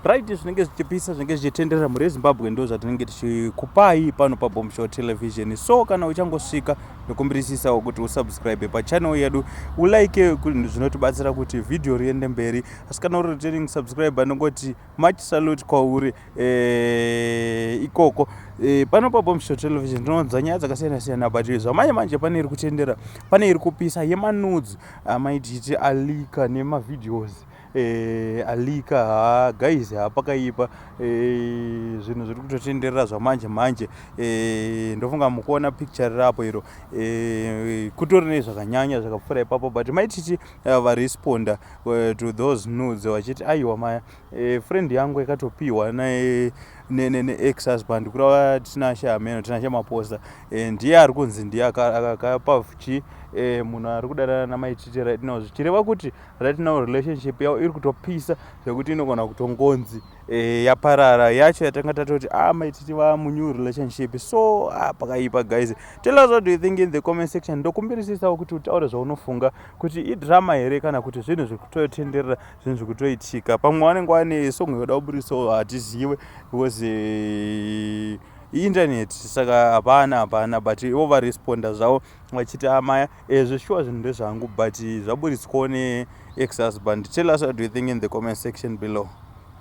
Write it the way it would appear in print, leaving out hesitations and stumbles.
Right, zvinenge zvichipisa, zvinenge zvichitenderera mhuri yeZimbabwe, ndo zvatinenge tichikupai pano paBombshow Television. So kana uchangosvika, ndokumbirisisawo kuti usubscribe pachannel yedu, ulike, zvinotibatsira kuti vhidhiyo riende mberi. Asi kana uri returning subscriber, ndongoti much salute kwauri ikoko. Pano paBombshow Television tinowanza nyaya dzakasiyana siyana, but zvamanje manje pane iri kutendera, pane iri kupisa yemanudes amaititi aleaka nemavideos aleaka. Ha guys, hapakaipa. Zvinhu zviri kutotenderera zvamanje manje. Ndofunga mukuona picture rirapo iro. Kutori nezvakanyanya zvakapfuura ipapo, but Maititi varesponda to those nudes vachiti aiwa, maya friend yangu yakatopiwa neex husband, kureva Tinashe Hameno, Tinashe Maposa. Ndiye ari kunzi ndiye akapa chi munhu ari kudanana naMaititi right now, zvichireva kuti right now relationship yavo iri kutopisa zvekuti inogona kutongonzi yaparara yacho yatanga tatoti ah, Maititi vamunew relationship. So ah, pakaipa guys. Tell us what do you think in the comment section. Ndokumbirisisawo kuti utaure zvaunofunga kuti idrama here kana kuti zvinhu zviri kutotenderera, zvinhu zviri kutoitika. Pamwe vanenge vane song yoda kuburisawo, hatizive, because internet, saka hapana hapana. But ivo varesponda zvavo vachiti amaya zveshuwa zvinhu ndezvangu, but zvaburitswawo neex husband. Tell us what do you think in the comment section below.